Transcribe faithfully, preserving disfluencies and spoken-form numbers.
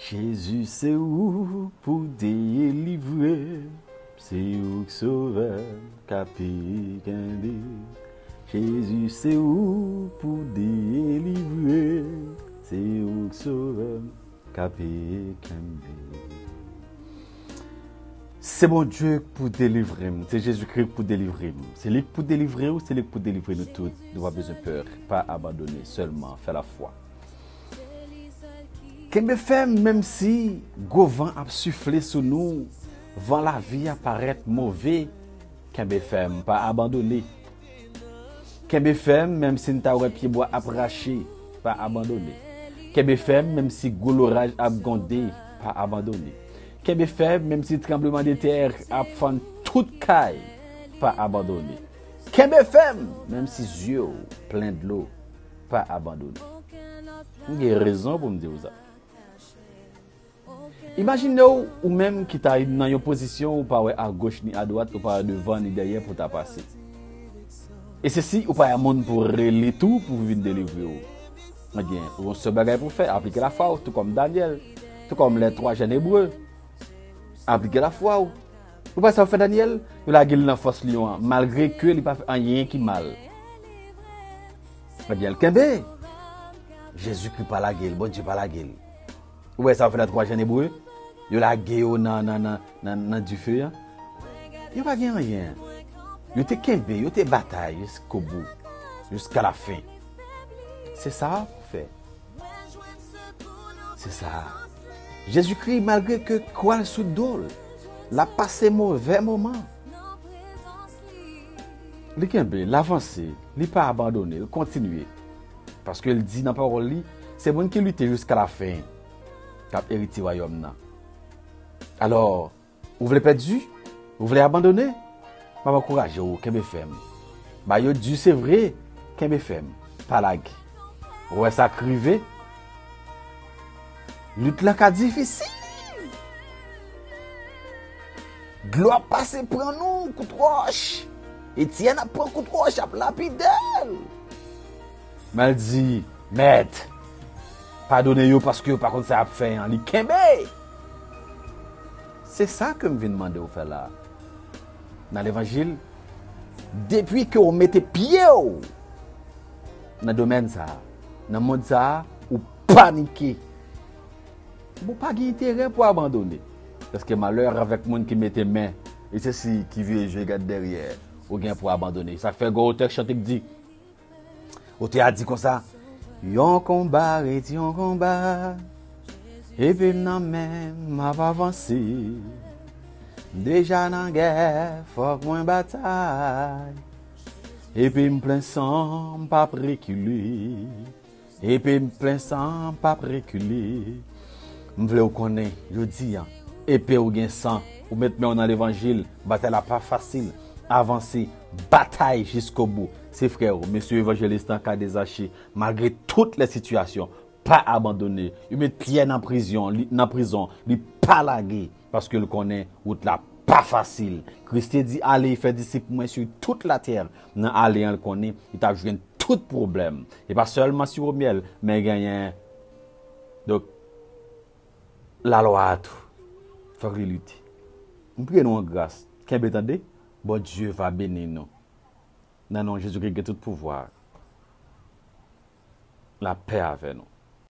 Jezi, se ou pou delivre m, se ou k sovè m, k ap kenbe. Jezi, se ou pou delivre m, se ou k sovè m, k ap kenbe. Se Bondye k pou delivre m, se Jezikri k pou delivre m. Se li k pou delivre w, se li k pou delivre nou tout. Nou pa bezwen pè, pa abandone, sèlman fè lafwa. Kenbe fèm, menm si gwo van ap sifle sou nou, van lavi a parèt move, kenbe fèm, pa abandone. Kenbe fèm, menm si n ta wè pyebwa ap rache, pa abandone. Kenbe fèm, menm si gwo loraj ap gwonde, pa abandone. Kenbe fèm, menm si tranblemanntè ap fann tout kay, pa abandone. Kenbe fèm, menm si zye w plen dlo, pa abandone. M gen rezon pou m di w sa. Imajine w, ou menm ki ta nan yon pozisyon ou pa wè agoch ni adwat, ou pa wè devan ni dèyè pou w ta pase. E se si ou pa wè moun pou rele tou pou vin delivre w. Ebyen, ou gon sèl bagay pou w fè, aplike lafwa w, tou kòm Danyèl, tou kòm lè twa jèn Ebre. Aplike lafwa w. Ou pa wè sa yo fè Danyèl? Yo lage l nan fòs lyon an, malgre ke li pa fè anyen ki mal. Ebyen, l kenbe. Jezikri pa lage l, Bondye pa lage l. Ou wè sa yo fè nan twa jèn Ebre? Yo lage yo nan, nan, nan, nan, nan dife an. Yo pa gen anyen. Yo te kenbe, yo te batay jiskobou, jiska lafen. Se sa pou fè. Se sa. Jezikri, malgre ke kwa l sou do l, l ap pase movè moman. Li kenbe, l avanse, li pa abandone, l kontinye. Paske l di nan pawòl li, se moun ki lite jiska lafen k ap erite wayòm nan. Alò, ou vle pèdi? Ou vle abandone? M ap ankouraje w, kenbe fèm. Bagay yo di, se vre, kenbe fèm, pa lage. Ou wè sa k rive? Lit lan ka difisil. Dlo ap pase pran nou, kout wòch. Etyèn ap pran kout wòch, ap lapide l. Men l di, Mèt, padone yo paske yo pa konn sa y ap fè an. Li kenbe. Se sa ke m vin mande w fè la. Nan levanjil, depi ke w mete pye w nan domèn sa a, nan mond sa a, ou panike. Ou pa gen enterè pou abandone. Paske malè avèk moun ki mete men, e se si ki vire je gad dèyè, ou gen pou abandone. Sa k fè gon otè chante k di, otè a di konsa, yon konba ret yon konba, epi m nan men m ap avanse. M deja nan gè, fòk mwen batay. Epi m plen san, m p ap rekile. Epi m plen san, m p ap rekile. M vle w konnen, jodi a, epi w gen san, ou met men w nan levanjil, batay la pa fasil. Avanse, batay jiskobou. Se frè w, mesye evanjelis nan ka dezache, malgre tout lè sitiyasyon, pa abandone. Yo met Pyè nan prizon, li, nan prizon, li pa lage, paske l konnen wout la pa fasil. Kris te di, ale e fè disip mwen sou tout latè. Nan ale an, l konnen li t ap jwenn tout pwoblèm. E pa sèlman siwo myèl, men genyen, donk, lalwa a tou. Fòk li lite. M priye nou an gras. Kenbe tande. Bondye va beni nou. Nan non Jezikri ki gen tout pouvwa. Lapè avè nou.